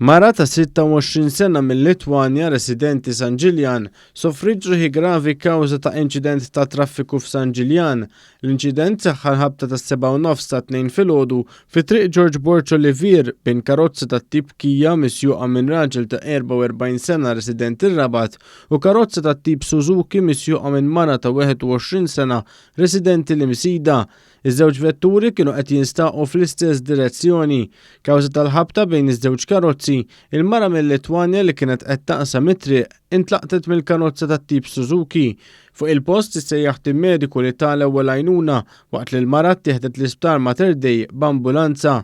Mara ta' 26 sena mill-Litwanja residenti San Ġiljan sofriet ġrieħi gravi kawża ta' inċident ta' traffiku f'San Ġiljan. L-inċident seħħ għall-ħabta tas-sebgħa u nofs tat-Tnejn filgħodu fi Triq Ġorġ Borg Olivier bejn karozza tat-tip Kia misjuqa minn raġel ta' 44 sena residenti r-Rabat u karozza tat-tip Suzuki misjuqa minn mara ta' 21 sena residenti l-Imsida. Iż-żewġ vetturi kienu qed jinstaqu fl-istess direzzjoni. Kawża tal-ħabta bejn iż-żewġ karozzi, il-mara mill-Litwanja li kienet qed taqsam it-triq intlaqtet mill-karozza tat-tip Suzuki. Fuq il-post issejjaħ tim mediku li ta l-ewwel għajnuna waqt li l-mara ttieħdet l-isptar Mater Dei b'ambulanza.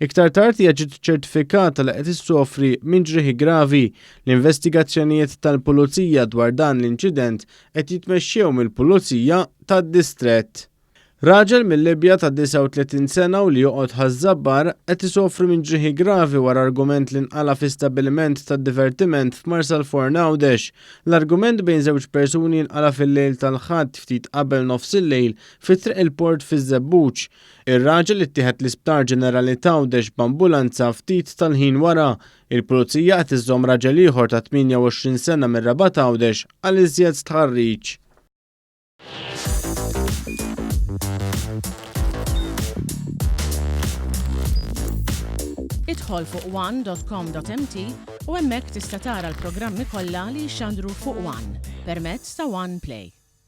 Iktar tard hija ġiet ċertifikata li qed issofri minn ġrieħi gravi. L-investigazzjonijiet tal-Pulizija dwar dan l-inċident qed jitmexxew mill-Pulizija tad-Distrett. Raġel mil-Libja ta' 39 sena u li joqgħod Ħaż-Żabbar qed isofri minn ġrieħi gravi wara argument li nqala' fi stabbiliment tad-divertiment f'Marsalforn Għawdex. L-argument bejn żewġ persuni nqala' fil-lejl tal-Ħadd ftit qabel nofsillejl fi Triq il-Port fiż-Żebbuġ. Ir-raġel ittieħed l-Isptar Ġenerali t'Għawdex b'ambulanza ftit tal-ħin wara. Il-Pulizija qed iżżomm raġel ieħor ta' 28 sena mir-Rabat Għawdex għal iżjed stħarriġ. Idħol fuq one.com.mt u hemmhekk tista' tara l-programmi kollha li jixxandru fuq One permezz ta' One Play.